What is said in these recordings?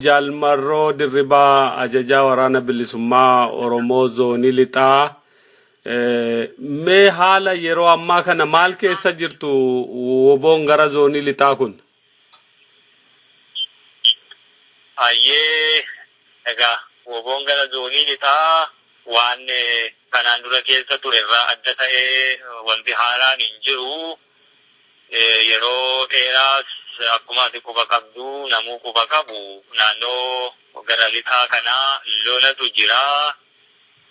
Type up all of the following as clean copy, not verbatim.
Jaal Marroo Dirribaa Ajajaa Waraana Bilisummaa Oromoo Zoonii Lixaa. Mee haala yeroo ammaa kana maal keessa jirtu woboon gara Zoonii Lixaa kun? Hayyee, egaa woboon gara Zoonii Lixaa waan kanaan dura keessa ture irraa adda ta'ee wanti haaraan hin jiru. Yeroo dheeraas akkuma ati quba qabdu namuu quba qabu naannoo gara lixaa kana lolatu jira.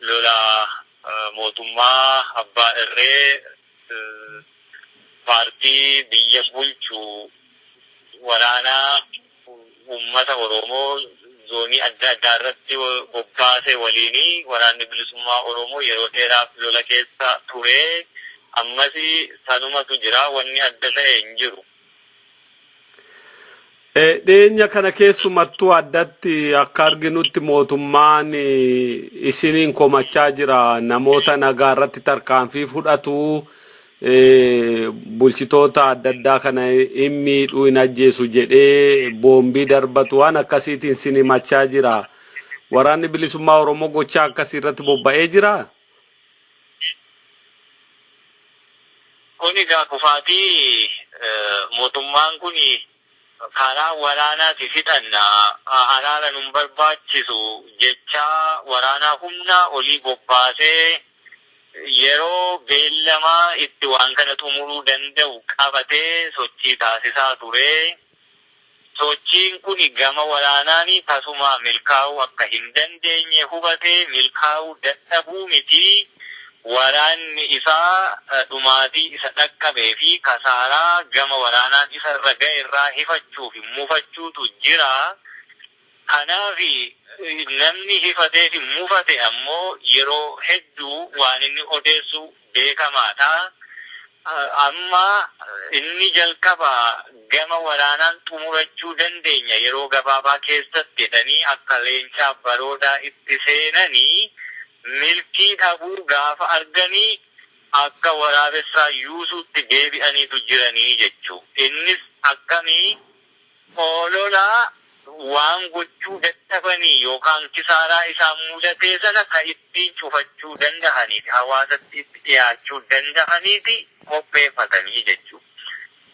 Lola mootummaa abbaa irree paartii biyya bulchu waraana uummata Oromoo zoonii adda addaa irratti bobbaase waliin Waraanni Bilisummaa Oromoo yeroo dheeraaf lola keessa ture. Ammas sanumatu jira. Wanni adda ta'e hin jiru. Dhiyeenya kana keessumattuu addatti akka arginutti mootummaan isiniin komachaa jira. Namoota nagaa irratti tarkaanfii fudhatu. Bulchitoota adda addaa kana hin miidhuu hin ajjeesu jedhee boombii darbatu waan akkasiitiin sin himachaa jira. Waraanni bilisummaa Oromoo gochaa akkasii irratti bobba'ee jiraa? Kun egaa kufaatii mootummaan kun karaa waraanaati fixanna, araara nun barbaachisu jechaa waraanaa humnaa olii bobbaasee yeroo beellamaa itti waan kana xumuruu danda'u qabatee sochii taasisaa ture. Sochiin kuni gama waraanaan tasumaa milkaa'uu akka hin dandeenye hubatee milkaa'uu dadhabuu miti waraanni isaa dhumaatii isa dhaqqabee fi kasaaraa gama waraanaan isarra ga'e irraa hifachuu fi mufachuutu jira. Kanaaf namni hifatee fi mufate ammoo yeroo hedduu waan inni odeessu beekamaadha. Amma inni jalqaba gama waraanaan xumurachuu dandeenya yeroo gabaabaa keessatti jedhanii akka leencaa baroodaa itti seenanii milkii dhabuu gaafa arganii akka waraabessaa yuusuutti deebi'aniitu jiranii jechuu. Innis akkamii? Olola waan gochuu dadhabanii yookaan kisaaraa isaan mudatee sana ka ittiin cufachuu dandahaniiti, hawaasatti itti dhiyaachuu dandahaniiti qopheeffatanii jechuu.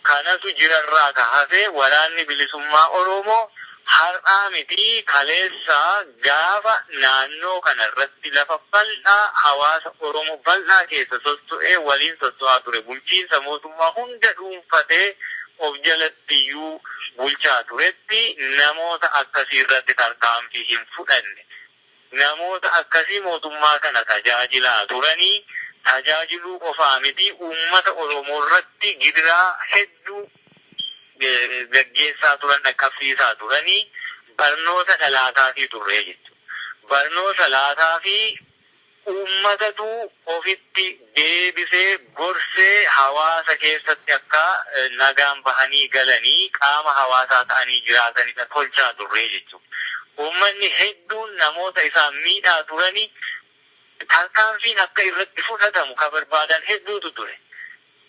Kanatu jirarraa ka hafe Waraanni Bilisummaa Oromoo har'aa miti kaleessa gaafa naannoo kana irratti lafa bal'aa hawaasa Oromoo bal'aa keessa sosso'ee waliin sosso'aa ture bulchiinsa mootummaa hunda dhuunfatee of jalatti iyyuu bulchaa turetti namoota akkasii irratti tarkaanfii hin fudhanne. Namoota akkasii mootummaa kana tajaajilaa turanii, tajaajiluu qofaa miti uummata Oromoo irratti gidiraa hedduu gaggeessaa turan, dhaqqabsiisaa turanii barnoota dhalaataafii turre jechuudha. Barnoota laataafii Uummatatu ofitti deebisee gorsee hawaasa keessatti akka nagaan bahanii galanii qaama hawaasaa ta'anii jiraatanidha tolchaa turre jechuudha. Uummanni hedduun namoota isaan miidhaa turani tarkaanfiin akka irratti fudhatamu ka barbaadan hedduutu ture.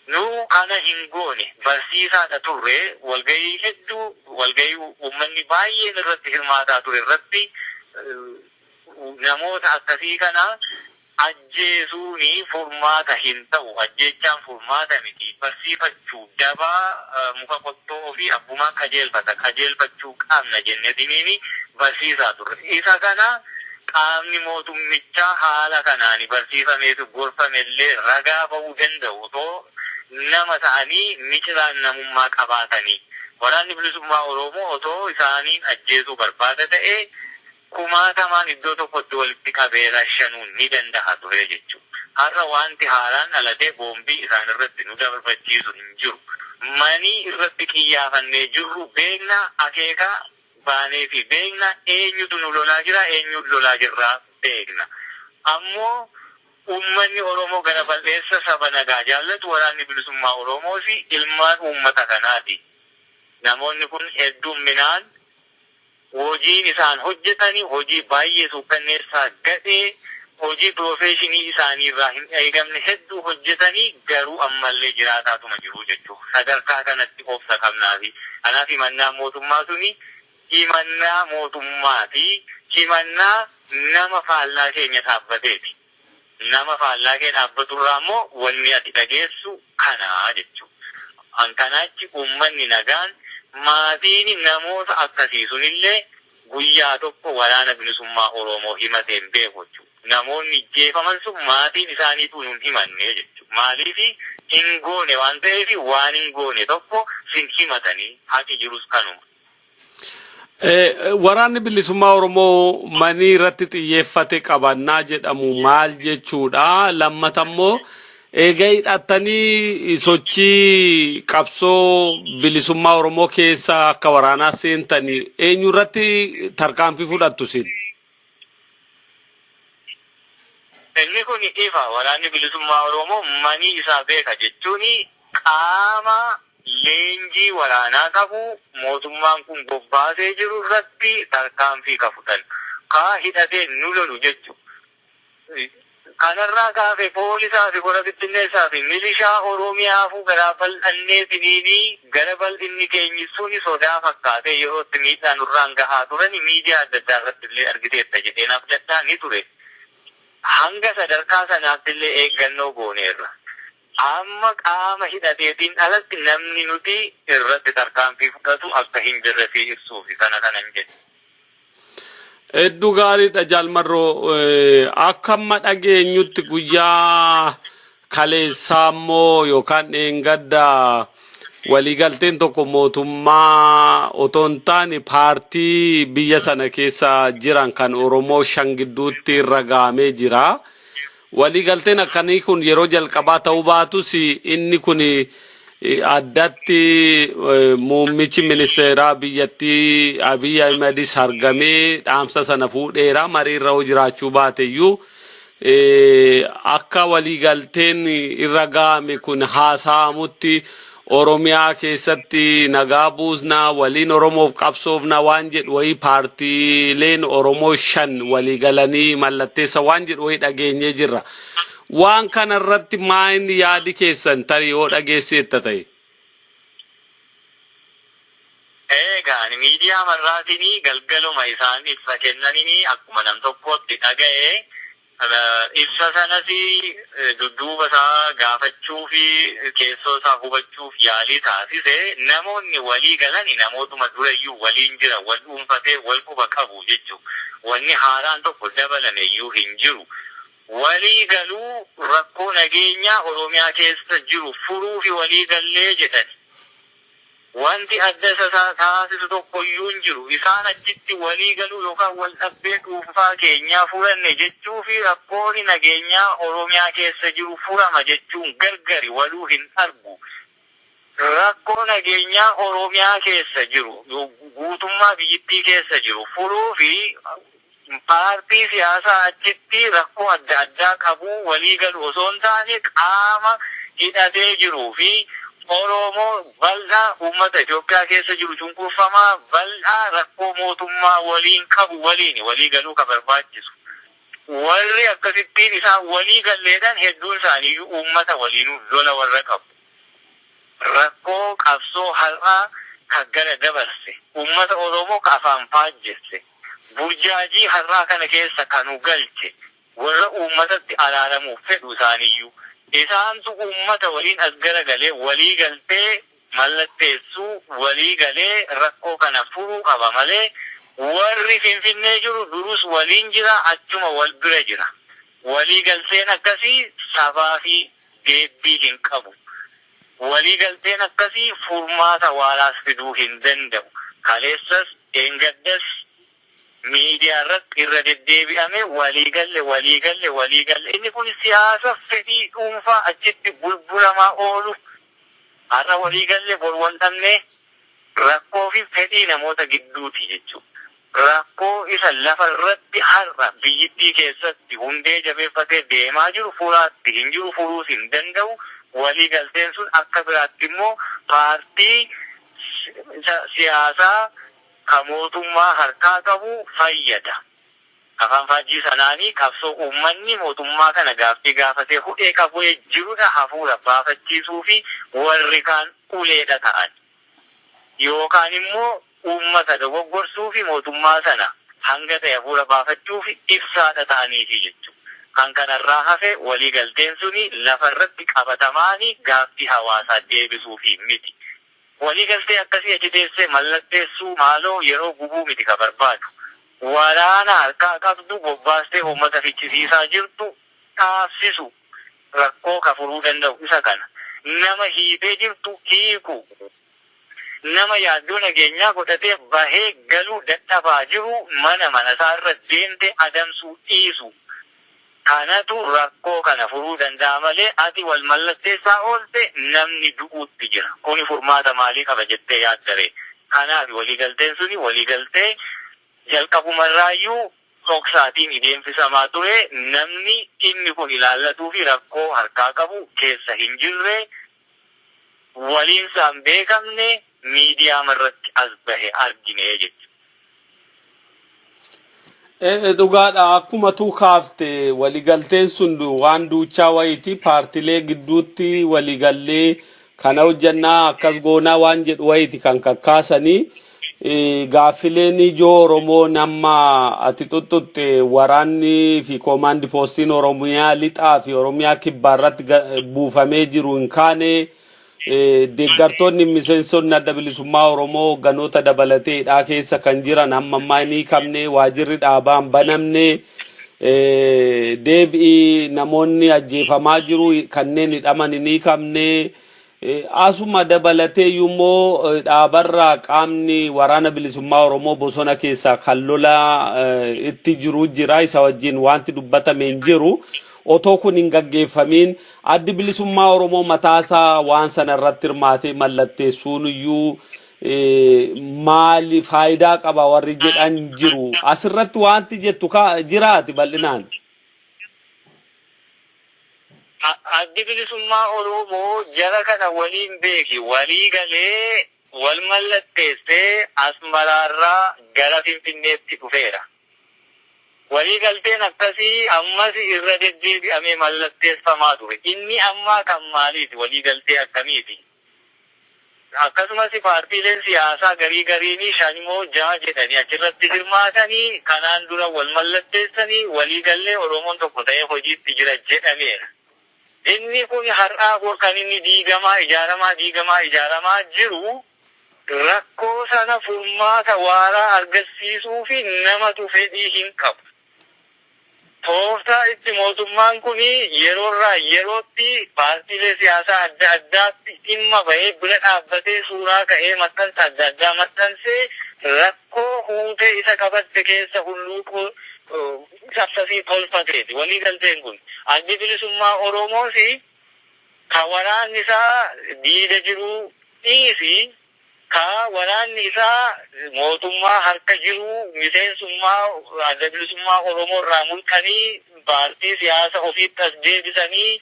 Nu kana hin goone. Barsiisaadha turre. Walgahii hedduu walgahii uummanni baay'een irratti hirmaataa ture irratti Namoota akkasii kana ajjeesuun furmaata hin ta'u. Ajjeechaan furmaata miti. Barsiifachuu, daba muka qottoo ofii abbumaan qajeelfata. Qajeelfachuu qabna jennetiniin barsiisaa turre. Isa kana qaamni mootummichaa haala kanaan barsiifamee fi gorfame illee ragaa ba'uu danda'u otoo nama ta'anii miciraan namummaa qabaatanii. Waraanni Bilisummaa Oromoo otoo isaaniin ajjeesuu barbaada ta'ee kumaatamaan iddoo tokkotti walitti qabee rashanuun ni dandaha ture jechu. Har'a waanti haaraan dhalatee boombii isaan irratti nu darbachiisu hin jiru. Manii irratti qiyyaafannee jirru beekna, akeeka baaneefii beekna, eenyutu nu lolaa jira, eenyuun lolaa jirra beekna. Ammoo uummanni Oromoo gara bal'eessa saba nagaa jaallatu Waraanni Bilisummaa Oromoosi ilmaan uummata kanaati. Namoonni kun heddumminaan Hojiin isaan hojjetani hojii baay'ee suukkanneessaa, gadhee, hojii piroofeeshinii isaanii irraa hin eegamne hedduu hojjetanii garuu ammallee jiraataatuma jiru jechuudha. Sadarkaa kanatti obsa qabnaafi. Kanaaf himannaan mootummaa suni Himannaa mootummaati. Himannaa nama faallaa keenya dhaabbateeti. Nama faallaa kee dhaabbaturraa immoo wanni ati dhageessu kanaa jechuudha. An kanaachi uummanni nagaan, maatiin namoota akkasii sunillee guyyaa tokko Waraana Bilisummaa Oromoo himatee hin beeku jechuudha. Namoonni ijjeefaman sun maatiin isaaniituu nun himanne jechuudha. Maaliif? Hin goone waan ta'eef, waan hin goone tokko sin himatanii, haqi jirus kanuma. Waraanni Bilisummaa Oromoo manii irratti xiyyeeffate qabannaa jedhamu maal jechuudha? Lammata immoo, eega hidhattanii sochii qabsoo bilisummaa Oromoo keessa akka waraanaa seentanii, eenyu irratti tarkaanfii fudhattu isin? Inni kun ifa. Waraanni Bilisummaa Oromoo manii isaa beeka jechuun qaama leenjii waraanaa qabu mootummaan kun bobbaasee jiru irratti tarkaanfii ka fudhan. Ka hidhatee nu lolu jechuudha. Kanarraa kaafee poolisaa fi kora bittinneessaa fi milishaa Oromiyaafuu garaa bal'annee siniinii gara bal'inni keenyi suni sodaa fakkaatee yeroo itti miidhaa nurraan gahaa turani miidiyaa adda addaa irratti illee argiteetta jedheen abdadhaa ni ture. Hanga sadarkaa sanaatti illee eeggannoo gooneerra. Amma qaama hidhateetiin alatti namni nuti irratti tarkaanfii fudhatu akka hin jirre si ibsuufi kana kanan jedhe. Hedduu gaariidha, Jaal Marroo. Akka amma dhageenyutti guyyaa kaleessaa immoo yookaan dheengadda waliigalteen tokko mootummaa otoo hin taane paartii biyya sana keessa jiran kan Oromoo shan gidduutti irra gahamee jira. Waliigalteen akkanii kun yeroo jalqabaa ta'uu baatus, inni kun addatti muummichi ministeeraa biyyattii Abiy Ahimedis argamee dhaamsa sana fuudheera. Marii irra hoo jiraachuu baateyyuu, akka waliigalteen irra gahame kun haasa'amutti, Oromiyaa keessatti nagaa buusnaa, waliin Oromoof qabsoofna waan jedhu wayii paartiileen Oromoo shan walii galanii mallatteessa waan jedhu wayii dhageenyee jirra. Waan kana irratti maayini yaadi keessan, tarii yoo dhageesseetta ta'e? Egaa ani miidiyaa marraatiin galgaluma isaan ibsa kennaniin akkuma nam tokkootti dhaga'e. Ibsa sanas dudduuba isaa gaafachuu fi keessoo isaa hubachuuf yaalii taasise. Namoonni walii galani namootuma durayyuu waliin jira, wal dhuunfatee wal quba qabu jechuudha. Wanni haaraan tokko dabalame iyyuu hin jiru. Walii galuu rakkoo nageenyaa Oromiyaa keessa jiru furuu fi walii gallee jedhani. Wanti adda isa taasisu tokko iyyuu hin jiru. Isaan achitti walii galuu yookaan wal dhabdee dhuunfaa keenyaa furanne jechuu fi rakkoon nageenyaa Oromiyaa keessa jiru furama jechuun gargari waluu hin argu. Rakkoo nageenyaa Oromiyaa keessa jiru, guutummaa biyyittii keessa jiru furuu fi paartii siyaasaa achitti rakkoo adda addaa qabu walii galu osoo hin taane, qaama hidhatee jiruu fi Oromoo bal'aa uummata Itoophiyaa keessa jiru cunqurfamaa bal'aa rakkoo mootummaa waliin qabu waliin walii galuu ka barbaachisu. Warri akkasittiin isaan walii galleedhaan hedduun isaaniiyyuu uummata waliinuu lola warra qabu. Rakkoo qabsoo har'aa ka gara dabarse, uummata Oromoo ka afaan faajjesse, burjaajii har'aa kana keessa ka nu galche warra uummatatti araaramuuf fedhu isaaniyyuu. Isaantu uummata waliin as garagalee walii galtee mallatteessuu, walii galee rakkoo kana furuu qaba malee, warri Finfinnee jiru durus waliin jira, achuma wal bira jira. Walii galteen akkasii sabaa fi deebbii hin qabu. Walii galteen akkasii furmaata waaraas fiduu hin danda'u. Kaleessas dheengaddas miidiyaa irratti irra deddeebi'ame walii galle, walii galle, walii galle. Inni kun siyaasa fedhii dhuunfaa achitti bulbulamaa oolu. Har'a walii galle, bor wal dhabne, rakkoo fi fedhii namoota gidduuti jechuudha. Rakkoo isa lafa irratti har'a biyyittii keessatti hundee jabeeffatee deemaa jiru furaatti hin jiru, furuus hin danda'u. Walii galteen sun akka biraatti immoo paartii siyaasaa ka mootummaa harkaa qabu fayyada. Afaan faajjii sanaanii qabsoo uummanni mootummaa kana gaaffii gaafatee hudhee qabee jirudha hafuura baafachiisuu fi warri kaan uleedha ta'an. Yookaan immoo Uummata dogoggorsuu fi mootummaa sana hanga ta'e hafuura baafachuuf ibsaadha ta'aniifi jechuudha. Kan kanarraa hafe waliigalteen suni lafarratti qabatamaani gaaffii hawaasaa deebisuufi miti. Waliigaltee akkasii achi teessee mallatteessuu maaloo yeroo gubuu miti ka barbaadu. Waraana harkaa qabdu bobbaastee uummata fichisiisaa jirtu dhaabsisu rakkoo ka furuu danda'u isa kana. Nama hiitee jirtu hiiku. Nama yaaddoo nageenyaa godhatee bahee galuu dadhabaa jiru mana mana isaarra deemte adamsuu dhiisu. Kanatu rakkoo kana furuu danda'a malee ati wal mallatteessaa oolte namni du'uutti jira. Kuni furmaata maalii qaba jettee yaaddare? Kanaaf waliigalteen suni waliigaltee jalqabumarraayyuu dhoksaatiin adeemsifamaa ture, namni inni kun ilaallatuu fi rakkoo harkaa qabu keessa hin jirre, waliinsaan beekamne, miidiyaa irratti as bahe argine jechuudha. Dhugaadha, akkuma tuu kaafte waliigalteen sun waan duuchaa wayiiti. Paartilee gidduutti waliigallee kana hojjannaa, akkas goonaa waan jedhu wayiiti kan kakkaasanii. Gaaffileen ijoo Oromoo nama ati tuttutte, waraanni fi koomaandi poostiin Oromiyaa lixaa fi Oromiyaa kibbaa irratti buufamee jiru hin kaane, deeggartoonni miseensonni Adda Bilisummaa Oromoo hogganoota dabalatee hidhaa keessa kan jiran hamma ammaa hin hiikamne, waajirri dhaabaa hin banamne, deebi'ii namoonni ajjeefamaa jiru, kanneen hidhaman hin hiikamne. Asuma dabalatee immoo dhaabarraa qaamni Waraana Bilisummaa Oromoo bosona keessaa kan lola itti jiru jira, isa wajjin wanti dubbatame hin jiru. Otoo kun hin gaggeeffamiin Addi Bilisummaa Oromoo mataasaa waan sana irratti hirmaatee mallatteessuun iyyuu maali faayidaa qaba warri jedhan jiru. Asirratti wanti jettu jiraati bal'inaan. Addi Bilisummaa Oromoo jara kana waliin beeki, walii galee wal mallatteessee Asmaraarraa gara Finfinneetti dhufeera. Walii galteen akkasii ammas irra deddeebi'amee mallatteeffamaa ture. Inni ammaa kan maaliiti? Walii galtee akkamiiti? Akkasumas paartiileen siyaasaa garii gariinii shan moo ja'a jedhanii achirratti hirmaatanii, kanaan dura wal mallatteessanii, walii gallee Oromoon tokko ta'ee hojiitti jira jedhameera. Inni kun har'aa kan inni diigamaa ijaaramaa, diigamaa ijaaramaa jiru, rakkoo sana furmaata waaraa argisiisuu fi namatu fedhii hin qabu. Tooftaa itti mootummaan kun yeroorraa yerootti paartiilee siyaasaa adda addaatti dhimma bahee, bira dhaabbatee, suuraa ka'ee, maxxansa adda addaa maxxansee, rakkoo huutee isa qabatte keessa hulluuquu saffasii tolfateeti. Walii galteen kun Addi Bilisummaa Oromoos ka waraanni isaa diida jiru dhiisi, ka waraanni isaa mootummaa harka jiru miseensummaa Adda Bilisummaa Oromoo irraa mulqanii, paartii siyaasa ofiitti as deebisanii,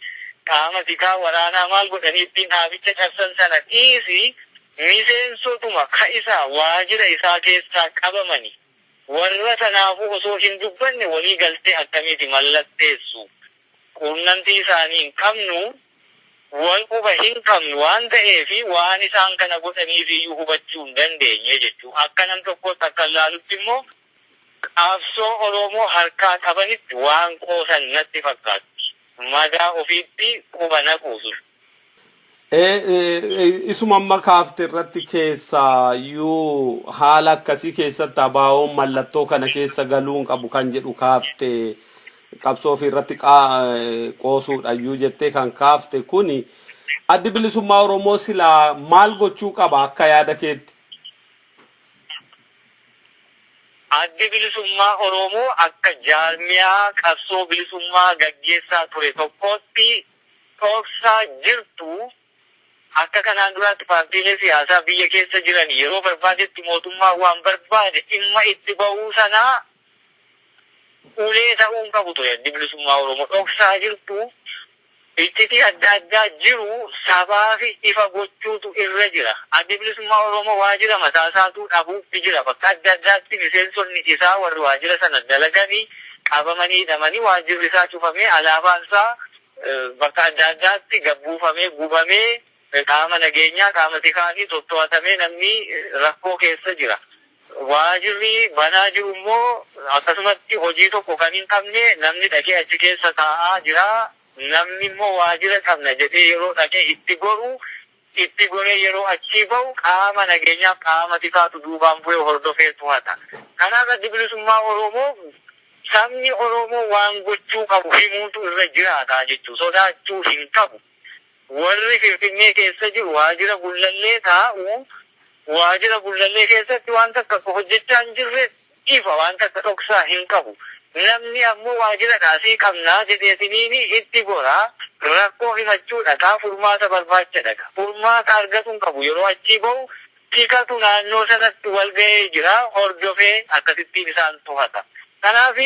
qaama tikaa waraanaa maal godhanii ittiin dhaabicha cabsan sana dhiisi, miseensotuma ka isaa waajira isaa keessaa qabamani warra sanaafuu osoo hin dubbanne walii galtee akkamiiti mallatteessu? Quunnamtii isaanii hin qabnu, wal quba hin qabnu waan ta'eef, waan isaan kana godhaniif iyyuu hubachuu hin dandeenye jechuudha. Akka nam tokkootti akka ilaalutti immoo qabsoo Oromoo harkaa qabanitti waan qoosan natti fakkaatti. Madaa ofiitti quba naquusu. Isuma amma kaafte irratti keessaa iyyuu haala akkasii keessatti ABO'n mallattoo kana keessa galuu hin qabu kan jedhu kaafte, qabsoo ofii irratti qoosuudha iyyuu jettee kan kaafte kuni, Addi Bilisummaa Oromoo silaa maal gochuu qaba akka yaada keetti? Addi Bilisummaa Oromoo akka jaarmiyaa qabsoo bilisummaa gaggeessaa ture tokkootti dhoksaa jirtu akka kanaan duraatti paartiilee siyaasaa biyya keessa jiran yeroo barbaadetti mootummaa waan barbaade dhimma itti ba'uu sanaa ulee ta'uu hin qabu ture. Addi Bilisummaa Oromoo dhoksaa jirtu, iccitii adda addaa jiru sabaa fi ifa gochuutu irra jira. Addi Bilisummaa Oromoo waajjira mataa isaatuu dhabuutti jira. Bakka adda addaatti miseensonni isaa warri waajjira sana dalaganii qabamanii hidhamanii, waajjirri isaa cufamee, alaabaan isaa bakka adda addaatti gabbuufamee, gubamee, qaama nageenyaa, qaama tikaatiin to'atamee, namni rakkoo keessa jira. Waajirri banaa jiru immoo akkasumatti hojii tokko kan hin qabne namni dhaqee achi keessa taa'aa jira. Namni immoo waajira qabna jedhee yeroo dhaqee itti goru, itti goree yeroo achii bahu qaama nageenyaaf qaama tikaatu duubaan bu'ee hordofee to'ata. Kanaaf Addi Bilisummaa Oromoo sabni Oromoo waan gochuu qabu himuutu irra jiraata jechuudha. Sodaachuu hin qabu. Warri Finfinnee keessa jiru waajira Gullallee taa'u, waajira Gullallee keessatti waan takka akka hojjechaa hin jirre ifa, waan takka dhoksaa hin qabu. Namni ammoo waajira dhaasii qabnaa jedheetiniini itti gora, rakkoo himachuu dhaqaa, furmaata barbaacha dhaqa. Furmaata argatu hin qabu. Yeroo achii bahu tikatu naannoo sanatti wal ga'ee jira, hordofee akkasittiin isaan to'ata. Kanaaf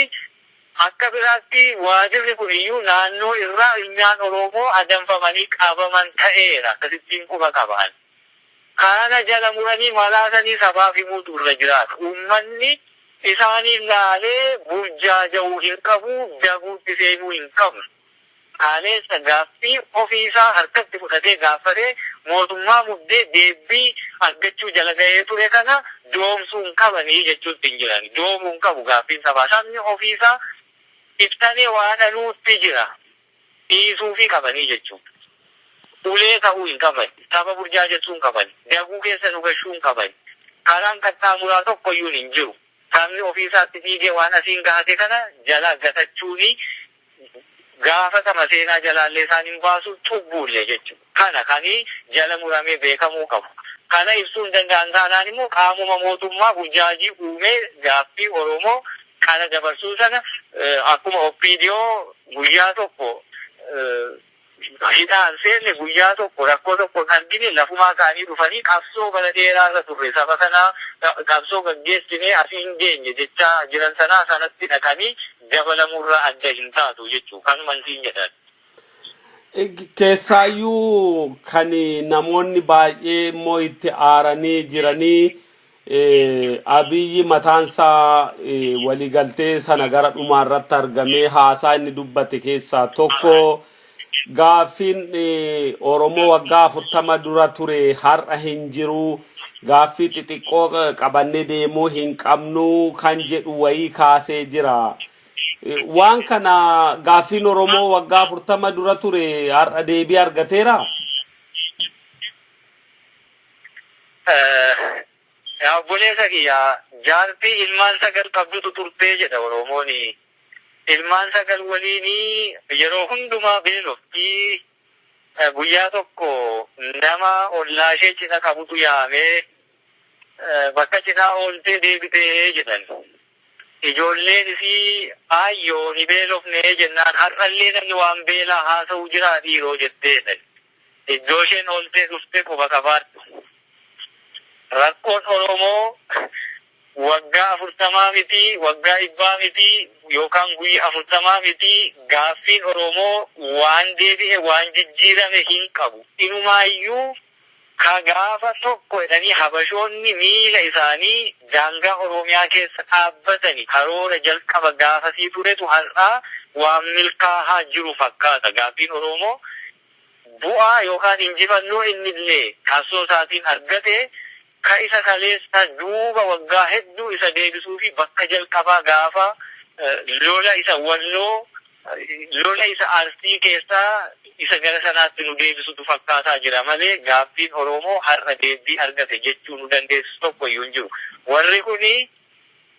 akka biraatti waajirri kun iyyuu naannoo irraa ilmaan Oromoo adamfamanii qabaman ta'eera. Akkasittiin quba qaban. Kana jala muranii malaasanii sabaaf himuutu irra jiraata. Uummanni isaaniin laalee burjaaja'uu hin qabu, daguutti seenuu hin qabu. Kaleessa gaaffii ofiisaa harkatti fudhatee gaaffatee mootummaa muddee deebbii argachuu jala ga'ee ture kana doomsuu hin qabanii jechuutti hin jiran. Doomuu hin qabu gaaffiin sabaa. Sabni ofiisaa ibsamee waan anuutti jira. Dhiisuufii qabanii jechuudha. Ulee ta'uu hin qaban. Saba burjaajessuu hin qaban. Daguu keessa nu gashuu hin qaban. Karaan qaxxaamuraa tokkoyyuu hin jiru. Sabni ofiisaatti fiigee waan asiin gahate kana jala gatachuuni gaafatama seenaa jalaallee isaan hin baasu, cubbuullee jechuudha. Kana kanii jala muramee beekamuu qabu. Kana ibsuu hin danda'an taanaan immoo qaamuma mootummaa burjaajii uumee gaaffii Oromoo kana dabarsuu sana akkuma OPDO guyyaa tokko hidhaan seenne, guyyaa tokko rakkoo tokko hin argine, lafumaa ka'anii dhufanii qabsoo bara dheeraa irra turre, saba kanaa qabsoo gaggeessinee asii hin geenye jechaa jiran sanaa sanatti dhaqanii dabalamurraa adda hin taatu jechuudha. Kanuman siin jedhan. Keessaayyuu kan namoonni baay'ee immoo itti aaranii jiranii, Abiyyi mataansaa waliigaltee sana gara dhumaa irratti argamee haasaa inni dubbate keessaa tokko, gaaffiin Oromoo waggaa 40 dura ture har'a hin jiru, gaaffii xixiqqoo qabannee deemuu hin qabnu kan jedhu wayii kaasee jira. Waan kana, gaaffiin Oromoo waggaa 40 dura ture har'a deebii argateera? Yaa obboleessa kiyya, jaartii ilmaan sagal qabdutu turtee jedha Oromoon. Ilmaan sagal waliin yeroo hundumaa beelofti. Guyyaa tokko nama ollaa ishee cidha qabutu yaamee bakka cidhaa ooltee deebitee jedhan. Ijoolleen isii aayyoo ni beelofnee jennaan, har'allee namni waan beelaa haasa'u jiraa dhiiroo jetteedha. Iddoo isheen ooltee dhufte quba qabaadhu. Rakkoon Oromoo waggaa 40 miti, waggaa 100 miti, yookaan guyyaa 40 miti, gaaffiin Oromoo waan deebi'e, waan jijjiirame hin qabu. Inumaayyuu ka gaafa tokko jedhanii Habashoonni miila isaanii daangaa Oromiyaa keessa dhaabbatani karoora jalqaba gaafasii turetu har'aa waan milkaahaa jiru fakkaata. Gaaffiin Oromoo bu'aa yookaan injifannoo innillee qabsoo isaatiin argate ka isa kaleessa duuba waggaa hedduu isa deebisuu fi bakka jalqabaa gaafa lola isa Walloo, lola isa Arsii keessaa isa gara sanaatti nu deebisutu fakkaataa jira malee gaaffiin Oromoo har'a deebii argate jechuu nu dandeessisu tokko iyyuu hin jiru. Warri kuni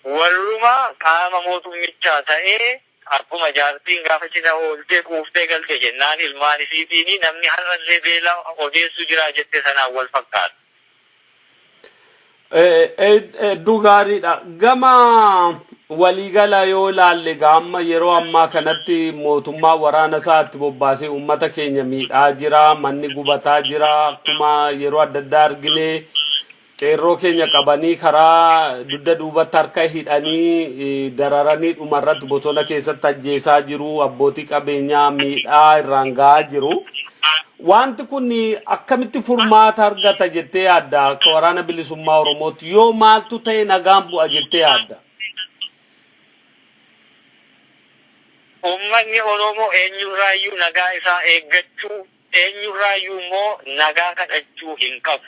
warruma qaama mootummichaa ta'ee akkuma jaartiin gaafa cidha ooltee quuftee galte jennaan ilmaan isiitiin namni har'allee beela odeessu jira jette sanaan wal fakkaata. Hedduu gaariidha. Gama waliigala yoo ilaalle, amma yeroo ammaa kanatti mootummaa waraana isaa itti bobbaasee uummata keenya miidhaa jira. Manni gubataa jira. Akkuma yeroo adda addaa argine qeerroo keenya qabanii karaa dugda duubatti harka hidhanii dararanii dhumarratti bosona keessatti ajjeesaa jiru. Abbootii qabeenyaa miidhaa irraan gahaa jiru. Wanti kun akkamitti furmaata argata jettee yaadda akka Waraana Bilisummaa Oromootti? Yoo maaltu ta'e nagaan bu'a jettee yaadda? Uummanni Oromoo eenyurraayyuu nagaa isaa eeggachuu, eenyurraayyuu immoo nagaa kadhachuu hin qabu.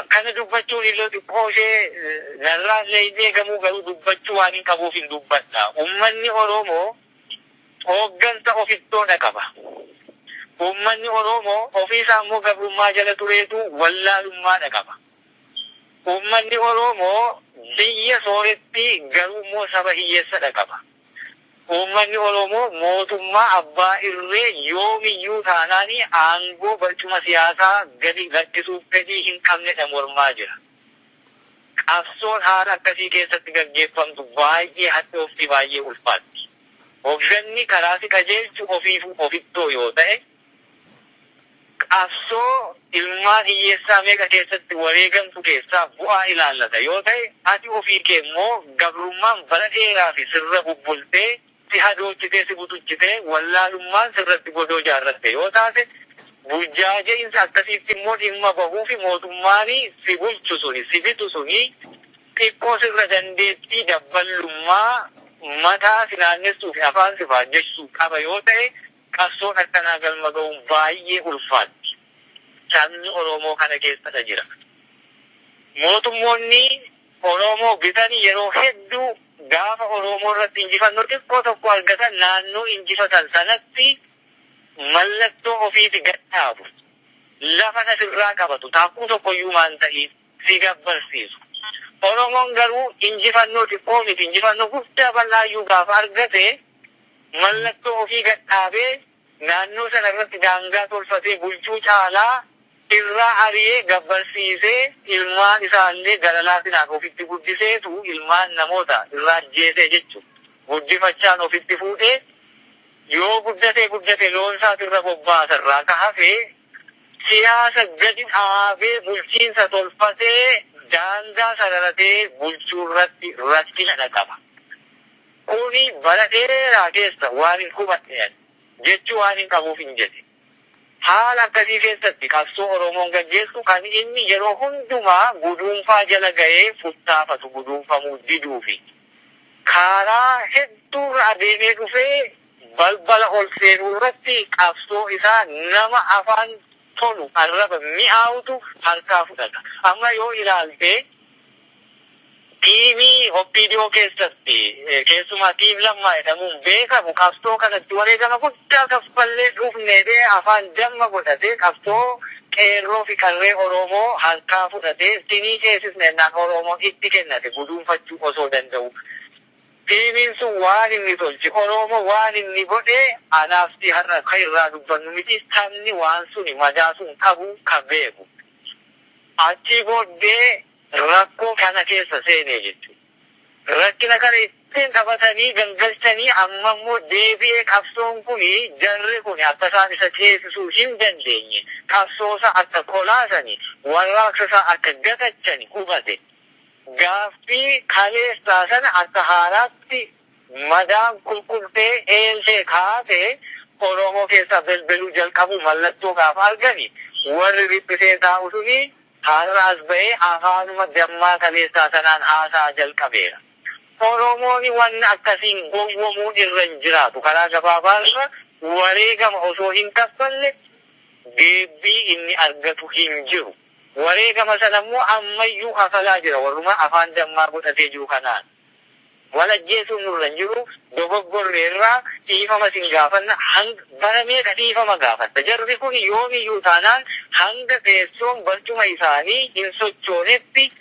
Kana dubbachuun illee xiqqoo ishee narraa illee hin eegamuu, garuu dubbachuu waan hin qabuuf hin dubbadha. Uummanni Oromoo hooggansa ofittoodha qaba. Uummanni Oromoo ofiisaa immoo gabrummaa jala tureetu wallaalummaadha qaba. Uummanni Oromoo biyya sooretti, garuu immoo saba hiyyeessadha qaba. Uummanni Oromoo mootummaa abbaa irree yoomiyyuu taanaan aangoo barcuma siyaasaa gadi lakkisuuf fedhii hin qabnedha mormaa jira. Qabsoon haala akkasii keessatti gaggeeffamtu baay'ee hadhoofti, baay'ee ulfaatti. Hoogganni karaa si qajeelchu ofiifuu ofittoo yoo ta'e, qabsoo ilmaan hiyyeessaa meeqa keessatti wareegamtu keessaa bu'aa ilaallata yoo ta'e, ati ofii kee immoo gabrummaan bara dheeraa fi sirra bubbultee si hadoochitee, si butuchitee, wallaalummaan sirratti godoo jaarratte yoo taate, burjaaja'insa akkasiitti immoo dhimma bahuu fi mootummaan si bulchu suni, si bitu suni, xiqqoo sirra dandeettii dabballummaa mataa si naannessuu fi afaan si faajjessuu qaba yoo ta'e, qabsoon akkanaa galma ga'uun baay'ee ulfaatti. Sabni Oromoo kana keessadha jira. Mootummoonni Oromoo bitanii yeroo hedduu gaafa Oromoo irratti injifannoo xiqqoo tokko argatan, naannoo injifatan sanatti mallattoo ofiiti gad dhaabu. Lafa sirraa qabatu, taakkuu tokkoyyuu maan ta'iin si gabbarsiisu. Oromoon garuu injifannoo xiqqoo miti, injifannoo guddaa bal'aayyuu gaafa argate, mallattoo ofii gad dhaabee naannoo sana irratti daangaa tolfatee bulchuu caalaa irraa ari'ee gabbarsiisee, ilmaan isaallee gara laafinaan ofitti guddiseetu, ilmaan namoota irraa ajjeesee jechuudha. Guddifachaan ofitti fuudhee yoo guddatee guddate loon isaatirra bobbaasarraa ka hafee, siyaasa gadi dhaabee bulchiinsa tolfatee daangaa sararatee bulchuu irratti rakkina qaba. Kuni bara dheeraa keessa waan hin hubadhe jechuu waan hin qabuuf hin jedhe. Haala akkasii keessatti qabsoo Oromoon gaggeessu kan inni yeroo hundumaa guduunfaa jala ga'ee futtaafatu guduunfamuu diduufi. Karaa hedduurra adeemee dhufee balbala ol seenuu irratti qabsoo isaa nama afaan tolu, arraba mi'aawutu harkaa fudhata. Amma yoo ilaalte, tiimii OPDO keessatti, keessumaa Team Lammaa jedhamuun beekamu, qabsoo kanatti wareegama guddaa kaffallee dhufnee afaan damma godhatee, qabsoo qeerroo fi qarree Oromoo harkaa fudhatee sinii ceesisne jennaan Oromoon itti kennate guduunfachuu osoo danda'u. Tiimiin sun waan inni tolche, Oromoo waan inni godhe, anaaf si har'a kan irraa dubbannu miti, sabni waan suni madaa sun qabu kan beeku. Achii booddee rakkoo kana keessa seenee jechuudha. Rakkina kana ittiin qabatanii gangalchanii, amma immoo deebi'ee qabsoon kuni, jarri kuni akka isaan isa ceesisuu hin dandeenye, qabsoosa akka kolaasani, warraaqsa isaa akka gatachani hubate. Gaaffii kaleessaa sana akka haaraatti madaan qulqultee eeltee kaatee Oromoo keessaa belbeluu jalqabu mallattoo gaafa argani, warri riphisee taa'u suni har'a as ba'ee afaanuma dammaa kaleessaa sanaan haasaa jalqabeera. Oromoon wanna akkasiin gowwomuun irra hin jiraatu. Karaa gabaabaarra wareegama osoo hin kaffalle deebii inni argatu hin jiru. Wareegama sana immoo ammayyuu kafalaa jira warruma afaan dammaa godhatee jiru kanaan. Wal ajjeesuun nurra hin jiru, dogoggorreerraa dhiifama sin gaafanna, hanga bara meeqa dhiifama gaafatta? Jarri kun yoomiyyuu taanaan hanga teessoon barcuma isaanii hin sochoonetti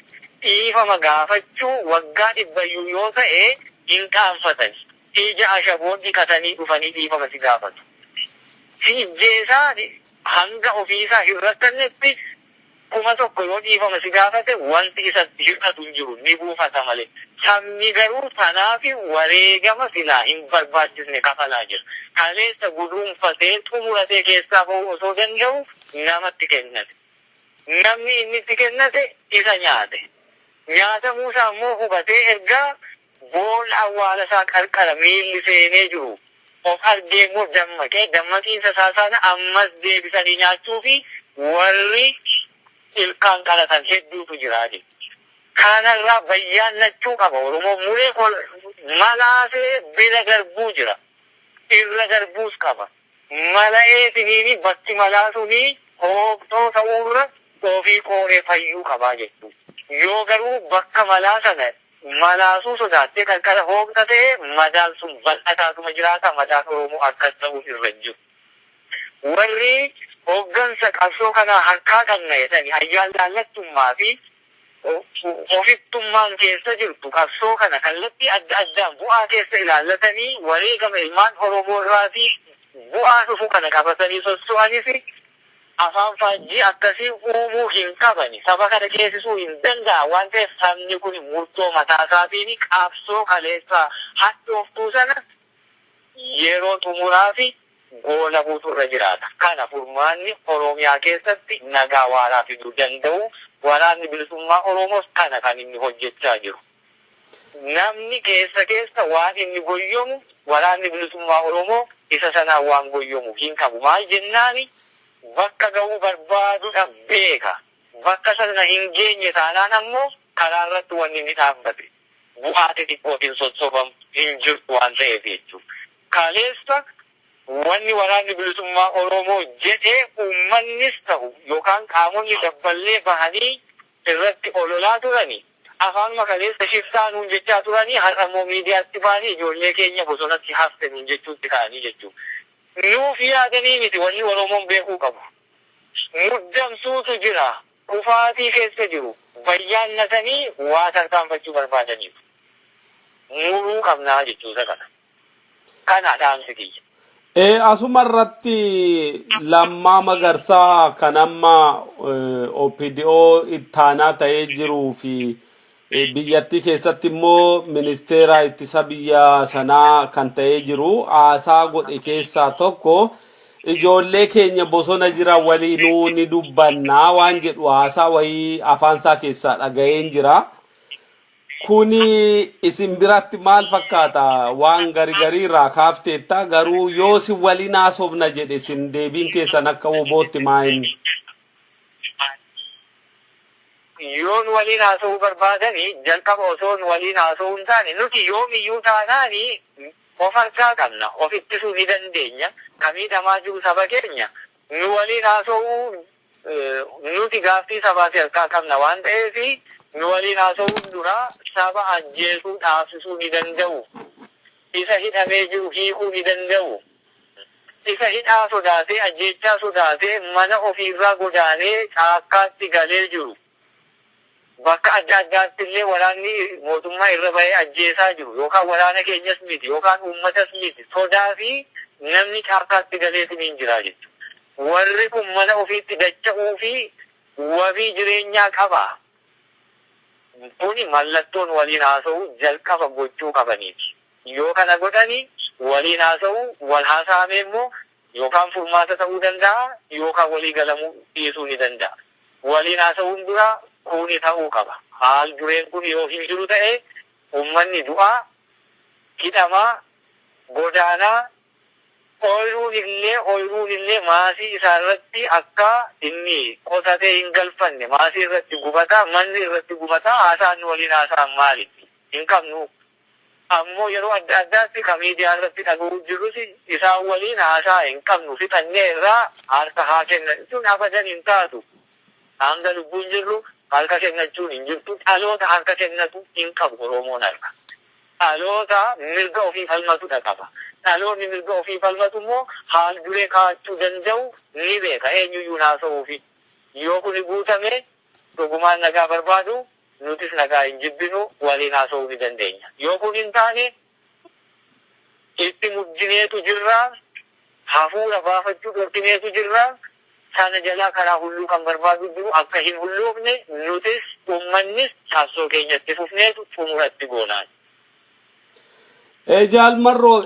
dhiifama gaafachuu waggaa 100yyuu yoo ta'e hin qaanfatan. Ija ashaboon dhiqatanii dhufanii dhiifama si gaafatu. Si ijjeesaa hanga ofiisaa hin rakkannetti 1000 yoo dhiifama si gaafate wanti isatti hir'atu hin jiru, ni buufata malee. Sabni garuu sanaaf wareegama silaa hin barbaachisne kafalaa jira. Kaleessa guduunfatee xumuratee keessaa bahuu osoo danda'u namatti kennate. Namni inni itti kennate isa nyaate. Nyaatamuu isaa immoo hubatee erga boolla awwaala isaa qarqara miilli seenee jiru of argee immoo dammaqee, dammaqiinsa isaa sana ammas deebisanii nyaachuu fi warri ilkaan qalatan hedduutu jira jechuudha. Kanarraa bayyaannachuu qaba. Oromoo muree malaasee bira darbuu jira. Irra darbuus qaba. Mala'ee siniini bakki malaa suni hooqxoo ta'uurra Ofii qooree fayyuu qabaa jechuudha. Yoo garuu bakka malaa sana malaasuu sodaattee qarqara hooqxa ta'e, madaan sun bal'ataatuma jiraata. Madaan Oromoo akkas ta'uu irra hin jiru. Warri hooggansa qabsoo kanaa harkaa qabna jedhani ayyaan laallattummaa fi ofittummaan keessa jirtu, qabsoo kana kallattii adda addaan bu'aa keessa ilaallatanii, wareegama ilmaan Oromoo irraatii bu'aa dhufu kana qabatanii sosso'anis, afaan faajjii akkasii uumuu hin qabani. Saba kana ceesisuu hin danda'a waan ta'eef, sabni kun murtoo mataa isaatiin qabsoo kaleessaa hadhooftuu sana yeroo xumuraa fi goolabuutu irra jiraata. Kana furmaanni Oromiyaa keessatti nagaa waaraa fiduu danda'u. Waraanni Bilisummaa Oromoos kana kan inni hojjechaa jiru. Namni keessa keessa waan inni goyyomu, Waraanni Bilisummaa Oromoo isa sanaan waan goyyomu hin qabu. Maal jennaani, bakka ga'uu barbaadudha beeka. Bakka sana hin geenye taanaan ammoo karaa irratti wanni inni dhaabbate bu'aa xixiqqootiin sossobamu hin jirtu waan ta'eef jechuudha. Kaleessa wanni Waraanni Bilisummaa Oromoo jedhee, uummannis ta'u yookaan qaamonni dabballee bahanii irratti ololaa turani, afaanuma kaleessa shiftaa nuun jechaa turanii, har'a immoo miidiyaatti bahanii ijoollee keenya bosonatti hafte nuun jechuutti ka'anii jechuudha. Nuuf yaadanii miti, wanni Oromoon beekuu qabu. Muddamsuutu jira. Kufaatii keessa jiru. Bayyaannatanii waa tarkaanfachuu barbaadaniif. Muruu qabnaa jechuusa kana. Kana dhaamsi kiyya. Asuma irratti Lammaa Magarsaa kan amma OPDO ittaanaa ta'ee jiruu fi biyyattii keessatti immoo ministeera ittisa biyya sanaa kan ta'ee jiru haasaa godhe keessaa tokko, ijoollee keenya bosona jira waliinuu ni dubbannaa waan jedhu haasaa wayii afaansaa keessaa dhaga'een jira. Kuni isin biratti maal fakkaata? Waan gari garii irraa kaafteetta, garuu yoo si waliin haasofna jedhe, isin deebiin keessan akka WBOtti maa inni? Yoon waliin haasa'uu barbaadani, jalqaba osoo nu waliin haasa'uu hin taane, nuti yoomiyyuu taanaani of harkaa qabna, of ittisuu ni dandeenya. Ka miidhamaa jiru saba keenya. Nu waliin haasa'uu, nuti gaaffii sabaati harkaa qabna waan ta'eef, nu waliin haasa'uun dura saba ajjeesuu dhaabsisuu ni danda'u. Isa hidhamee jiru hiikuu ni danda'u. Isa hidhaa sodaatee, ajjeechaa sodaatee mana ofiirraa godaanee caakkaatti galee jiru. Bakka adda addaatti illee waraanni mootummaa irra bahee ajjeesaa jiru, yookaan waraana keenyas miti yookaan uummatas miti, sodaa fi namni caakkaatti galeetu ni jira jechuudha. Warri kun mana ofiitti dacha'uu fi wabii jireenyaa qaba. Kuni mallattoon waliin haasa'uu jalqaba gochuu qabaniiti. Yoo kana godhani waliin haasa'uu, wal haasa'ame immoo yookaan furmaata ta'uu danda'a yookaan walii galamuu dhiisuu ni danda'a. Waliin haasa'uun dura kuni ta'uu qaba. Haal dureen kun yoo hin jiru ta'e, uummanni du'aa, hidhamaa, godaanaa, ooyiruun illee maasii isaa irratti akka inni qotatee hin galfanne maasii irratti gubataa, manni irratti gubataa, haasaan nu waliin haasa'an maali? Hin qabnu. Ammoo yeroo adda addaatti ka miidiyaa irratti dhaga'uu jirrus, isaan waliin haasaa hin qabnu, fixannee irraa harka haa kennan sun abadan hin taatu. Hanga lubbuun jirru harka kennachuun hin jirtu. Dhaloota harka kennatu hin qabu Oromoon harka. Dhaloota mirga ofii falmatudha qaba. Dhaloonni mirga ofii falmatu immoo haal duree kaa'achuu danda'u ni beeka eenyuyyuu haasa'uufi. Yoo kuni guutame, dhugumaan nagaa barbaadu, nutis nagaa hin jibbinu, waliin haasa'uu ni dandeenya. Yoo kun hin taane, itti muddineetu jirra, hafuura baafachuu dhorkineetu jirra. Sana jalaa karaa hulluu kan barbaadu jiru akka hin hulluufne, nutis uummannis qabsoo keenyatti fufneetu xumuratti goonaan. Jaalmarroo,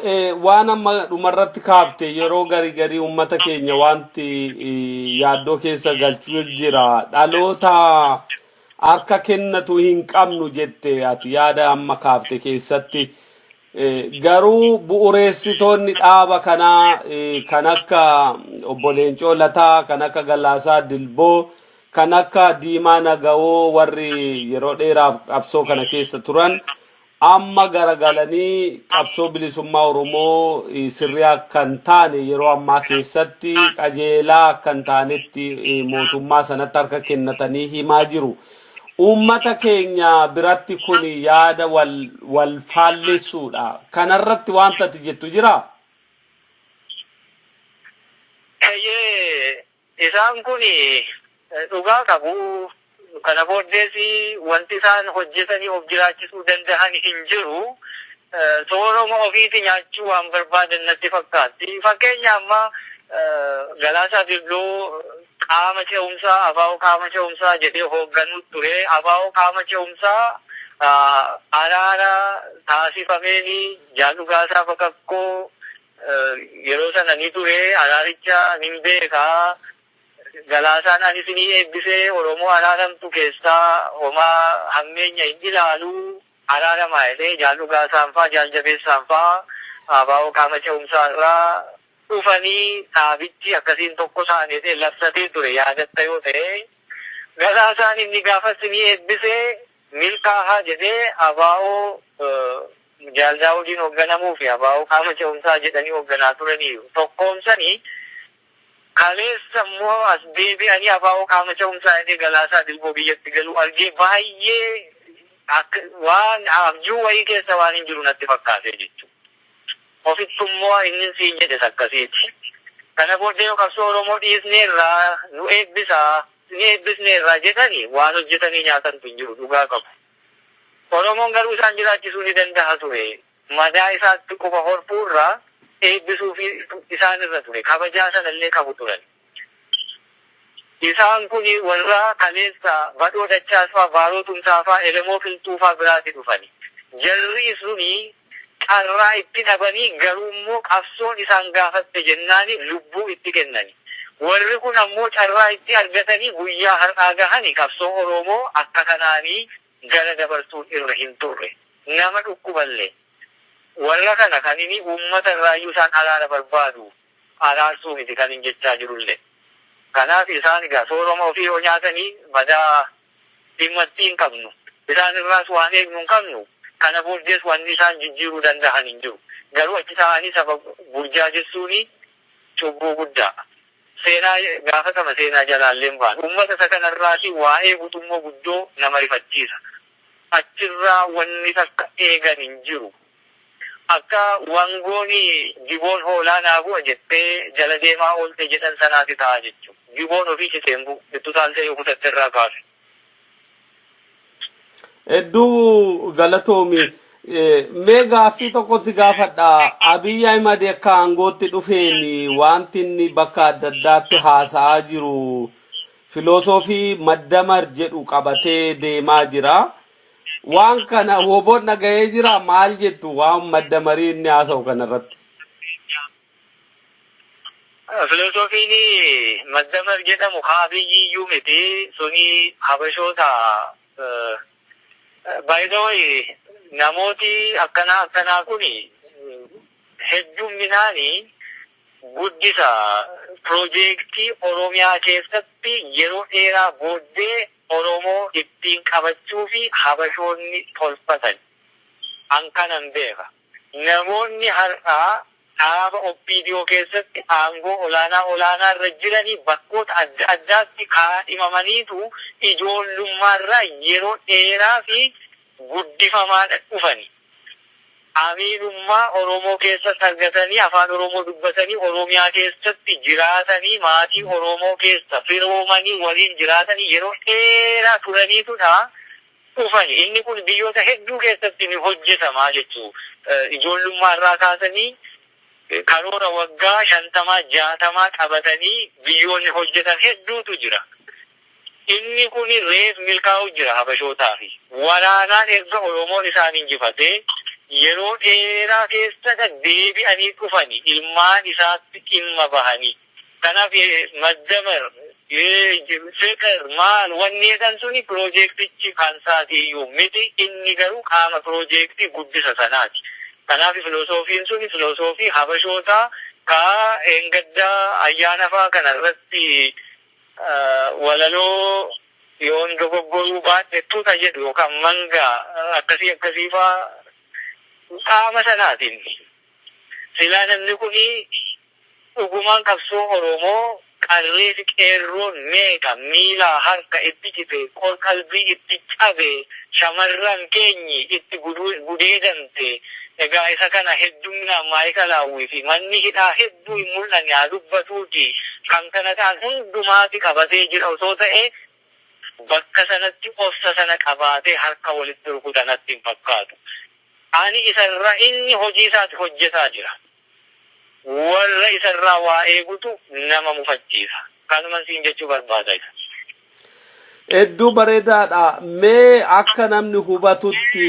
waan amma dhumarratti kaafte, yeroo garii garii uummata keenya wanti yaaddoo keessa galchuu jira. Dhaloota harka kennatu hin qabnu jette ati yaada amma kaafte keessatti. Garuu bu'ureessitoonni dhaaba kanaa kan akka obbo Leencoo Lataa, kan akka Galaasaa Dilboo, kan akka Diimaa Nagawoo, warri yeroo dheeraaf qabsoo kana keessa turan Amma garagalanii qabsoo bilisummaa Oromoo sirrii akka hin taane, yeroo ammaa keessatti qajeelaa akka hin taanetti mootummaa sanatti harka kennatanii himaa jiru. Uummata keenya biratti kun yaada wal wal faallessuudha. Kanarratti wanta ati jettu jiraa? Eeyyee, isaan kun dhugaa qabu. Kana booddees wanti isaan hojjetanii of jiraachisuu danda'an hin jiru. Sooroma ofiiti nyaachuu waan barbaadan natti fakkaatti. Fakkeenya amma Galaasaa Dilboo qaama ce'umsaa, ABO qaama ce'umsaa jedhee hoogganuu ture. ABO qaama ce'umsaa araara taasifameen Jaal Dhugaasaa Bakakkoo yeroo sana ni ture. Araaricha nin beekaa. Galaasaan ani isinii eebbisee, Oromoo araaramtu keessaa homaa hammeenya hin ilaalu, araaramaa jedhee Jaal Dhugaasaan faa, Jaal Jabeessaan faa ABO qaama ce'umsaa irraa dhufanii dhaabichi akkasiin tokko ta'an jedhee labsatee ture, yaadatta yoo ta'e. Galaasaan inni gaafa isinii eebbisee milkaahaa jedhee ABO Jaal Daawudiin hoogganamuu fi ABO qaama ce'umsaa jedhanii hoogganaa turaniiru. Tokkoomsanii kaleessa immoo as deebi'anii ABO qaama ce'umsaa jedhee Galaasaa Dilboo biyyatti galuu argee baay'ee waan abjuu wayii keessa waan hin jiru natti fakkaate jechuudha. Ofittummoo inni siin jedhes akkasiiti. Kana booddee yoo qabsoo Oromoo dhiisneerraa nu eebbisaa, ni eebbisneerraa jedhani, waan hojjetanii nyaatantu hin jiru, dhugaa qabu. Oromoon garuu isaan jiraachisuu ni danda'a ture. Madaa isaatti quba horfuurraa eebbisuu fi isaan irra ture. Kabajaa sanallee qabu turan. Isaan kun warra kaleessa Badhoo Dachaas faa, Baaroo Tumsaa faa, Elemoo Qilxuu faa biraati dhufani. Jarri suni carraa itti dhabanii garuu immoo qabsoon isaan gaafatte jennaani lubbuu itti kennani. Warri kun ammoo carraa itti argatanii guyyaa har'aa gahani qabsoo Oromoo akka kanaanii gara dabarsuun irra hin turre. Nama dhukkuballee. Warra kana kan inni uummata irraayyuu isaan araara barbaadu, araarsuu miti kan hin jechaa jirullee. Kanaaf isaan egaa sooroma ofii yoo nyaatanii madaa dhimma itti hin qabnu. Isaan irraas waan eegnu hin qabnu. Kana booddees wanni isaan jijjiiruu danda'an hin jiru. Garuu achi taa'anii saba burjaajessuuni cubbuu guddaa. Seenaa gaafatama seenaa jalaallee hin baanu. Uummata isa kanarraati waa eegutu immoo guddoo nama rifachiisa. Achirraa wanni takka eegan hin jiru. Akka wangoon jiboon hoolaa naa bu'a jettee jala deemaa oolte jedhan sanaati ta'a jechuudha. Jiboon ofii citee hin bu'u. Itti utaaltee yoo kutatte irraa kaase. Hedduu galatoomi. Mee gaaffii tokko si gaafadha. Abiy Ahimad akka aangootti dhufeen wanti inni bakka adda addaatti haasa'aa jiru filosoofii maddamar jedhu qabatee deemaa jira. Waan kana WBOn dhaga'ee jira, maal jettu waan maddamarii inni haasa'u kanarratti? Filosoofiin maddamar jedhamu haa Abiyyi iyyuu miti. Suni habashoota. By the way, namooti akkanaa akkanaa kun heddumminaani guddisa piroojeektii Oromiyaa keessatti yeroo dheeraa booddee Oromoo ittiin qabachuu fi habashoonni tolfatan. An kanan beeka. Namoonni har'aa dhaaba OPDO keessatti aangoo olaanaa olaanaa irra jiranii bakkoota adda addaatti kaadhimamaniitu ijoollummaarraa yeroo dheeraa fi guddifamaadha dhufani. Amiinummaa Oromoo keessatti argatanii, afaan Oromoo dubbatanii, Oromiyaa keessatti jiraatanii, maatii Oromoo keessa firoomanii waliin jiraatanii yeroo dheeraa turaniitudha dhufani. Inni kun biyyoota hedduu keessatti ni hojjetama jechuu. Ijoollummaa irraa kaasanii karoora waggaa 50, 60 qabatanii biyyoonni hojjetan hedduutu jira. Inni kun reef milkaa'u jira habashootaa fi. Waraanaan erga Oromoon isaan injifatee yeroo dheeraa keessa deebi'anii dhufani ilmaan isaatti dhimma bahanii. Kanaaf maddamar, fiqir, maal wanni jedhan suni piroojeektichi kan isaati iyyuu miti, inni garuu qaama piroojeektii guddisa sanaati. Kanaaf filosoofiin suni filosoofii habashootaa ka eengaddaa ayyaana faa kana irratti walaloo, yoon dogoggoruu baadhe, tuta jedhu yookaan mangaa akkasii akkasii faa. Qaama sanaatiin silaa namni kun dhugumaan qabsoo Oromoo qarree fi qeerroon meeqa miilaa harka itti cite, qalbii itti cabe, shamarran keenyi itti gudeedamte. Egaa isa kana heddumminaan maayikalaawwii fi manni hidhaa hedduu hin mul'anne haa dubbatuuti. Kan kana ta'an hundumaati qabatee jira osoo ta'e, bakka sanatti obsa sana qabaatee harka walitti rukuta natti hin fakkaatu. Ani isarra inni hojii isaati hojjetaa jira. Warra isarraa waa eegutu nama mufachiisa. Kanuman siin jechuu barbaada isa. Hedduu bareedaadha. Mee akka namni hubatutti,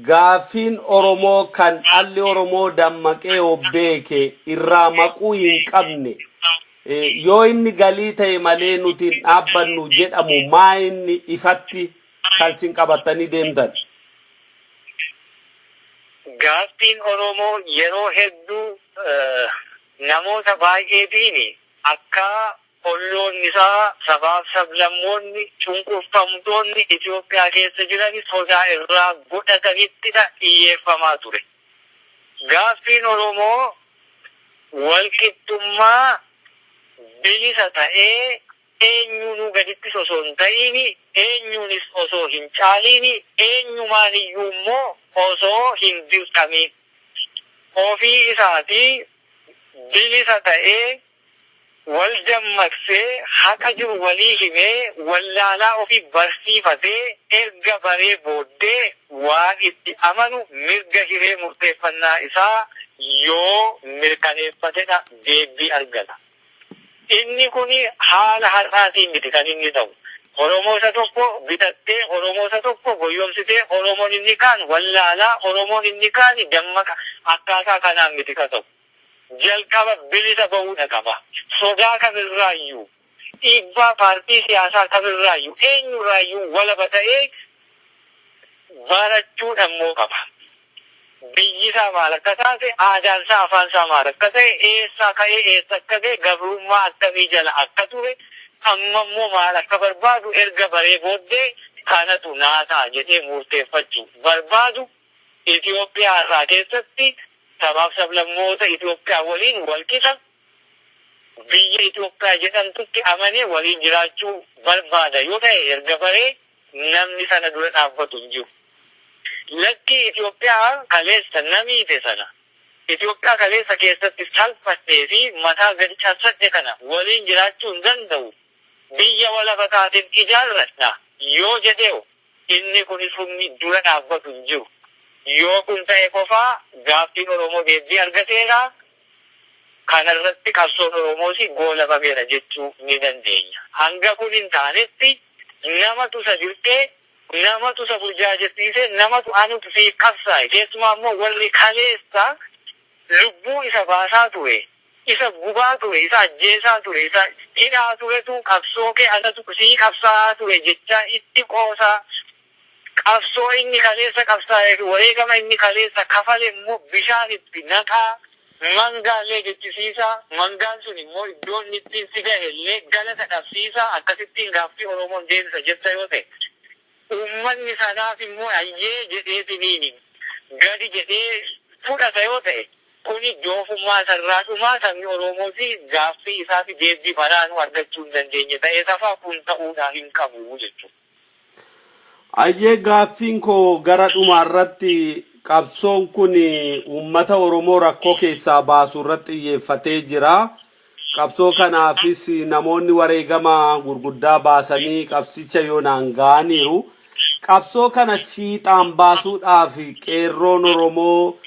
gaaffiin Oromoo kan dhalli Oromoo dammaqee beeke irraa maquu hin qabne, yoo inni galii ta'e malee nuti hin dhaabbannu jedhamu, maa inni ifatti kan sin qabattanii deemtan? Gaaffiin Oromoo yeroo hedduu namoota baay'eetiin akka olloonni isaa, sabaaf sablammoonni cunqurfamtoonni Itoophiyaa keessa jiran sodaa irraa godhatanittidha xiyyeeffamaa ture. Gaaffiin Oromoo walqixxummaa, bilisa ta'ee, eenyuunuu gadittis osoo hin ta'iin, eenyuunis osoo hin caaliin, eenyumaan iyyuu immoo osoo hin dirqamiin, ofii isaatii bilisa ta'ee, wal dammaqsee, haqa jiru walii himee, wallaalaa ofii barsiifatee, erga baree booddee waan itti amanu mirga hiree murteeffannaa isaa yoo mirkaneeffatedha deebii argata. Inni kun haala har'aatiin miti kan inni ta'u. Oromoo isa tokko bitattee, Oromoo isa tokko goyyomsitee, Oromoon inni kaan wallaalaa, Oromoon inni kaan dammaqa, akkaataa kanaan miti ka ta'u. Jalqaba bilisa ba'uudha qaba. Sodaa kamirraayyuu, dhiibbaa paartii siyaasaa kamirraayyuu, eenyurraayyuu walaba ta'ee barachuudha immoo qaba. Biyyi isaa maal akka taate, aadaan isaa, afaan isaa maal akka ta'e, eessaa ka'ee eessa akka ga'e, gabrummaa akkamii jala akka ture, amma immoo maal akka barbaadu erga baree booddee kanatu naa ta'a jedhee murteeffachuu barbaadu. Itoophiyaa irraa keessatti sabaaf sablammoota Itoophiyaa waliin walqixa biyya Itoophiyaa jedhamtutti amanee waliin jiraachuu barbaada yoo ta'e, erga baree namni sana dura dhaabbatu hin jiru. Lakkii, Itoophiyaa kaleessa namiite sana, Itoophiyaa kaleessa keessatti salphadhee fi mataa gadi cabsadhe kana waliin jiraachuu hin danda'u. Biyya walaba taateen ijaarradha yoo jedhee, inni kunis humni dura dhaabbatu hin jiru. Yoo kun ta'e qofaa gaaffiin Oromoo deebii argateera. Kanarratti qabsoon Oromoos goolabameera jechuu ni dandeenya. Hanga kun hin taanetti namatu isa dirqee, namatu isa burjaajessiisee, namatu anutu siif qabsaa'e. Keessumaa immoo warri kaleessa lubbuu isa baasaa ture, isa gubaa ture, isa ajjeesaa ture, isa hidhaa turetu qabsoo kee anatu sii qabsaa'aa ture jechaa itti qoosaa, qabsoo inni kaleessa qabsaa'ee fi wareegama inni kaleessa kafale immoo bishaan itti naqaa, mangaallee jechisiisaa, mangaan sun immoo iddoo inni ittiin si gahe illee galata dhabsiisaa, akkasittiin gaaffii Oromoon deebisa jetta yoo ta'e, uummanni sanaaf immoo ayyee jedheetiniin gadi jedhee fudhata yoo ta'e, kuni doofummaa isarraa dhumaa sabni Oromoos gaaffii isaa fi deebii baraanuu argachuu hin dandeenye ta'ee safaa kun ta'uudhaa hin qabu jechuudha. Ayyee, gaaffiin koo gara dhumaarratti, qabsoon kun uummata Oromoo rakkoo keessaa baasuu irratti xiyyeeffatee jira. Qabsoo kanaafis namoonni wareegama gurguddaa baasanii qabsicha yoonaan ga'aniiru. Qabsoo kana fiixaan baasuudhaaf qeerroon Oromoo,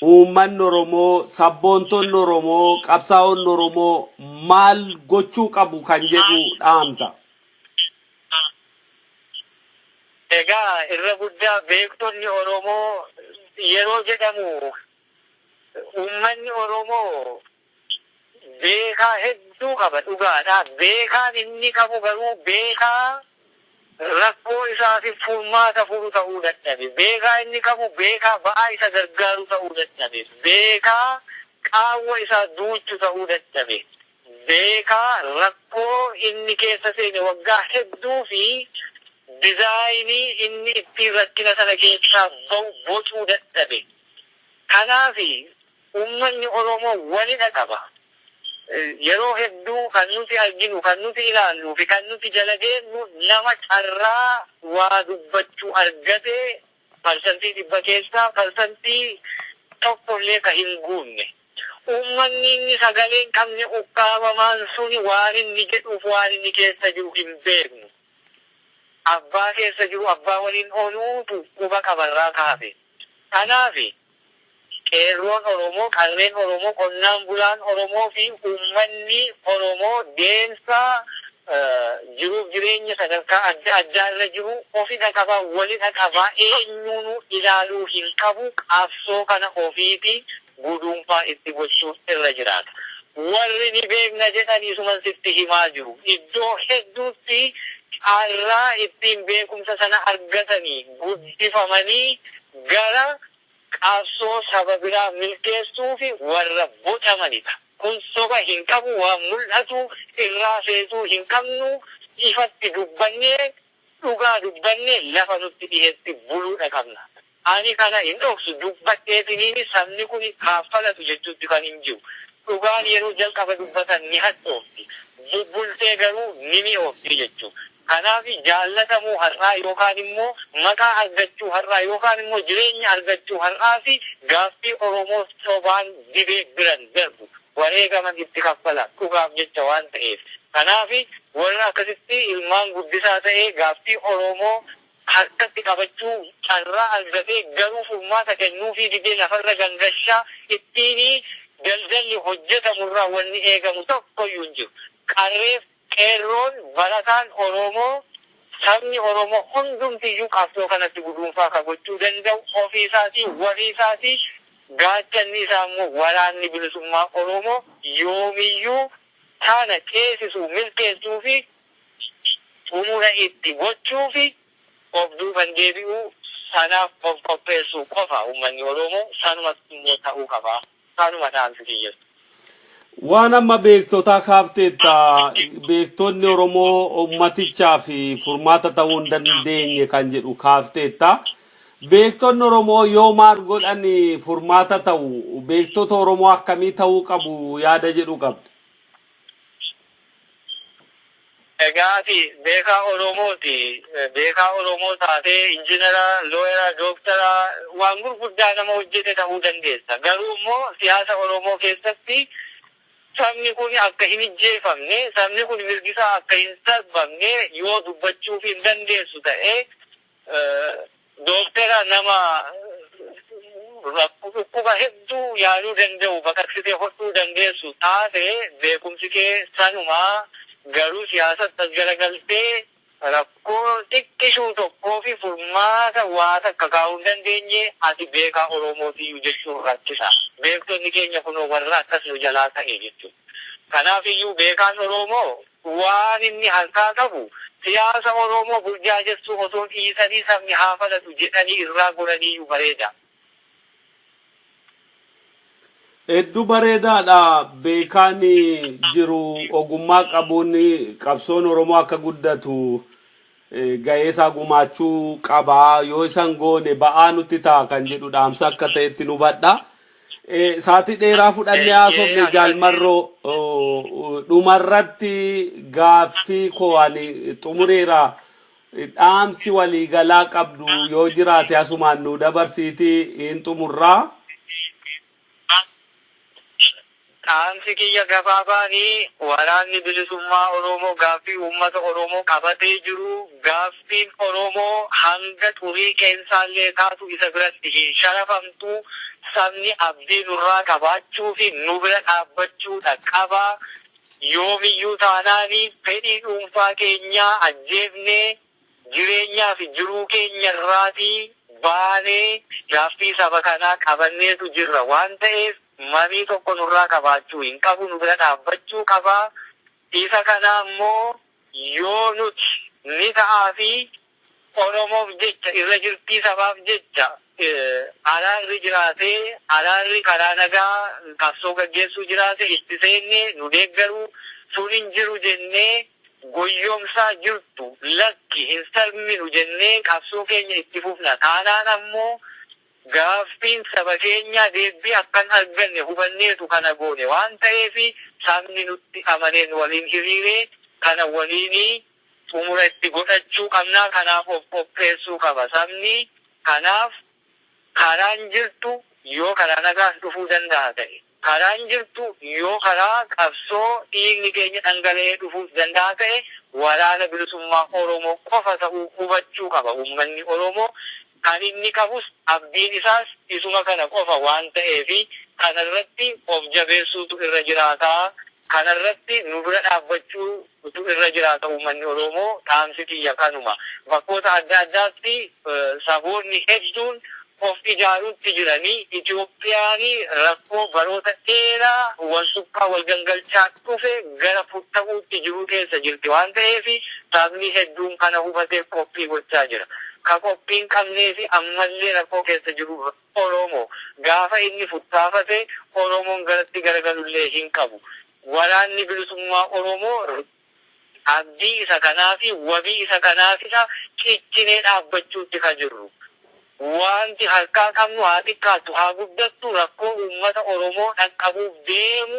uummanni Oromoo, sabboontonni Oromoo, qabsaa'onni Oromoo maal gochuu qabu kan jedhu dhaamta? Egaa irra guddaa beektonni Oromoo yeroo jedhamu, uummanni Oromoo beekaa hedduu qaba, dhugaadha. Beekaan inni qabu garuu beekaa rakkoo isaatiif furmaata furu ta'uu dadhabe. Beekaa inni qabu beekaa ba'aa isa gargaaru ta'uu dadhabe. Beekaa qaawwa isaa duuchu ta'uu dadhabe. Beekaa rakkoo inni keessa seene waggaa hedduu fi dizaayinii inni ittiin rakkina sana keessaa bahu bocuu dadhabe. Kanaaf uummanni Oromoo walidha qaba. Yeroo hedduu kan nuti arginu, kan nuti ilaalluu fi kan nuti jala deemnu nama carraa waa dubbachuu argate 100% keessaa 1% illee kan hin guunne. Uummanni inni sagalee hin qabne ukkaamamaan suni waan inni jedhuuf waan inni keessa jiru hin beeknu. Abbaa keessa jiru abbaa waliin ooluutu quba qabarraa kaase. Kanaaf qeerroon Oromoo, qarreen Oromoo, qonnaan bulaan Oromoo fi uummanni Oromoo deemsa jiruuf jireenya sadarkaa adda addaa irra jiru ofidha qabaa, walidha qabaa, eenyuunuu ilaaluu hin qabu, qabsoo kana ofiiti guduunfaa itti gochuun irra jiraata. Warri ni beekna jedhanii suman sitti himaa jiru. Iddoo hedduutti carraa ittiin beekumsa sana argatanii guddifamanii gara qabsoo saba biraa milkeessuu fi warra bocamanidha. Kun soba hin qabu, waan mul'atu irraa seesuu hin qabnu, ifatti dubbannee dhugaa dubbannee lafa nutti dhiheetti buluudha qabna. Ani kana hin dhoksu, dubbadheetiniin sabni kun kaaffalatu jechuutti kan hin jiru. Dhugaan yeroo jalqaba dubbatan ni hadhoofti. Bubbultee garuu ni mi'oofti jechuudha. Kanaaf jaallatamuu har'aa yookaan immoo maqaa argachuu har'aa yookaan immoo jireenya argachuu har'aa fi gaaffii Oromoo sobaan dibee biran darbu wareegaman itti kaffala dhugaaf jecha waan ta'eef. Kanaaf warra akkasitti ilmaan guddisaa ta'ee gaaffii Oromoo harkatti qabachuu carraa argatee garuu furmaata kennuufii didee lafarra gangashaa ittiin daldalli hojjetamurraa wanni eegamu tokkoyyuu hin jiru. Qarreef qeerroon barataan Oromoo, sabni Oromoo hundumtiyyuu qabsoo kanatti guduunfaa ka gochuu danda'u ofii isaatii, walii isaatii, gaachanni isaa immoo waraanni bilisummaa Oromoo yoomiyyuu kana ceesisuu, milkeessuu fi xumura itti gochuu fi of duuban deebi'uu sanaaf of qopheessuu qofa. Uummanni Oromoo sanumatti immoo ta'uu qaba. Sanuma dhaamsi kiyya. Waan amma beektotaa kaafteetta, beektonni Oromoo ummatichaa fi furmaata ta'uu hin dandeenye kan jedhu kaafteetta. Beektonni Oromoo yoo maal godhan furmaata ta'u? Beektota Oromoo akkamii ta'uu qabu yaada jedhu qabda? Egaati beekaa Oromooti. Beekaa Oromoo taatee injinara, looyera, dooktara, waan gurguddaa nama hojjete ta'uu dandeessa. Garuu immoo siyaasa Oromoo keessatti sabni kun akka hin ijjeefamne, sabni kun mirgisaa akka hin sarbamne yoo dubbachuuf hin dandeessu ta'ee, dooktara nama dhukkuba hedduu yaaluu danda'u baqaqsitee hodhuu dandeessu taate, beekumsi kee sanumaa, garuu siyaasatti as garagaltee rakkoo xiqqishuu tokkoo fi furmaata waa takka kaa'uu hin dandeenye, ati beekaa Oromootiyyuu jechuun rakkisa. Beektonni keenya kunoo warra akkas nu jalaa ta'e jechuudha. Kanaaf iyyuu beekaan Oromoo waan inni harkaa qabu siyaasa Oromoo burjaajessuu osoo dhiisanii sabni haa falatu jedhanii irraa goraniiyyuu bareeda. Hedduu bareedaadha. Beekaan jiru ogummaa qabuun qabsoon Oromoo akka guddatu ga'ee isaa gumaachuu qaba. Yoo isan goone ba'aa nutti ta'a kan jedhu dhaamsa akka ta'etti nu hubadha. Sa'aatii dheeraa fudhannee haasofne, Jaalmarroo, dhumarratti gaaffii koo ani xumureera. Dhaamsi waliigalaa qabdu yoo jiraate asumaan nu dabarsiitii hin xumurraa. Dhaamsi kiyya gabaabaanii, waraanni bilisummaa Oromoo gaaffii uummata Oromoo qabatee jiru, gaaffiin Oromoo hanga xurii qeensaallee taatu isa biratti hin sharafamtu. Sabni abdii nurraa qabaachuu fi nu bira dhaabbachuudha qaba. Yoomiyyuu taanaani fedhii dhuunfaa keenyaa ajjeefnee, jireenyaa fi jiruu keenya irraatii baanee gaaffii saba kanaa qabanneetu jirra waan ta'eef, mamii tokko nurraa qabaachuu hin qabu, nu bira dhaabbachuu qaba. Isa kana immoo yoo nuti ni ta'aa fi Oromoof jecha, irra jirtii sabaaf jecha araarri jiraatee, araarri karaa nagaa qabsoo gaggeessuu jiraate itti seenne nu deeggaru, sun hin jiru jennee goyyomsaa jirtu lakki hin sarminu jennee qabsoo keenya itti fufna taanaan ammoo Gaaffiin saba keenyaa deebii akkan arganne hubanneetu kana goone waan ta'eef sabni nutti amaneen waliin hiriiree kana waliin xumura itti godhachuu qabnaa, kanaaf of qopheessuu qaba sabni. Kanaaf karaan jirtu yoo karaa nagaas dhufuu danda'a ta'e, karaan jirtu yoo karaa qabsoo dhiigni keenya dhangala'ee dhufuu danda'a ta'e, Waraana Bilisummaa Oromoo qofa ta'uu hubachuu qaba uummanni Oromoo. Kan inni qabus abdiin isaas isuma kana qofa waan ta'eef kanarratti of jabeessuutu irra jiraata. Kanarratti nu bira dhaabbachuutu irra jiraata uummanni Oromoo, dhaamsi kiyya kanuma. Bakkoota adda addaatti saboonni hedduun of ijaaruutti jiranii. Itoophiyaan rakkoo baroota dheeraa wal suphaa wal gangalchaa dhufe gara futta'uutti jiruu keessa jirti waan ta'eef sabni hedduun kana hubatee qophii gochaa jira. Ka qophii hin qabnee fi ammallee rakkoo keessa jiru Oromoo. Gaafa inni futtaafate Oromoon garatti garagalullee hin qabu. Waraanni Bilisummaa Oromoo abdii isa kanaa fi wabii isa kanaaf isa ciccinee dhaabbachuutti ka jirru. Wanti harkaa qabnu haa xiqqaattu haa guddattu, rakkoo uummata Oromoo dhaqqabuuf deemu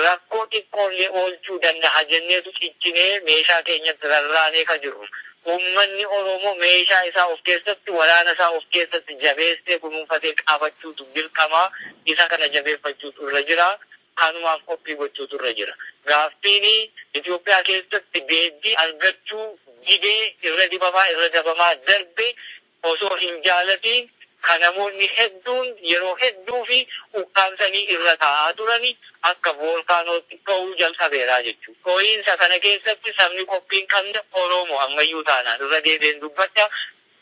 rakkoo xiqqoollee oolchuu danda'a jenneetu ciccinee meeshaa keenyatti rarraanee ka jirru. Uummanni Oromoo meeshaa isaa of keessatti, waraana isaa of keessatti jabeessee kunuunfatee qabachuutu dirqama, isa kana jabeeffachuutu irra jira. Kanumaaf qophii gochuutu irra jira. Gaaffiin Itoophiyaa keessatti deebii argachuu didee irra dibamaa irra dabamaa darbe osoo hin jaalatiin kan namoonni hedduun yeroo hedduu fi ukkaamsanii irra taa'aa turani akka voolkaanootti dho'uu jalqabeeraa jechuudha. Dho'iinsa kana keessatti sabni qophii hin qabne Oromoo ammayyuu taanaan irra deebi'een dubbadha.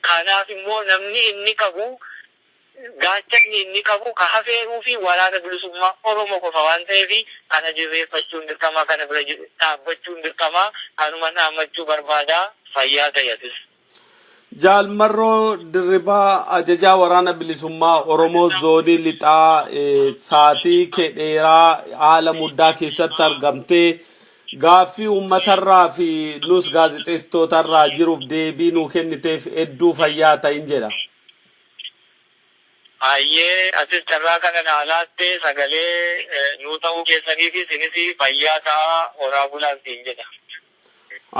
Kanaaf immoo namni inni qabu, gaachanni inni qabu ka hafeeruu fi Waraana Bilisummaa Oromoo qofa waan ta'eef kana jabeeffachuun dirqama, kana bira dhaabbachuun dirqama, kanuma dhaammachuu barbaada. Fayyaa ta'atis. Jaalmarroo Dirribaa, ajajaa Waraana Bilisummaa Oromoo Zoonii Lixaa, saatii kee dheeraa haala muddaa keessatti argamtee gaaffii uummatarraa fi nus gaazexeessitootarraa jiruuf deebii nuu kenniteef hedduu fayyaa ta'in jedha. Hayyee, atis carraa kana naa laattee sagalee nuu ta'uu keessaniif isinis fayyaa ta'a, horaa bulaan siin jedha.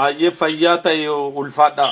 Hayyee, fayyaa ta'e, ulfaadha.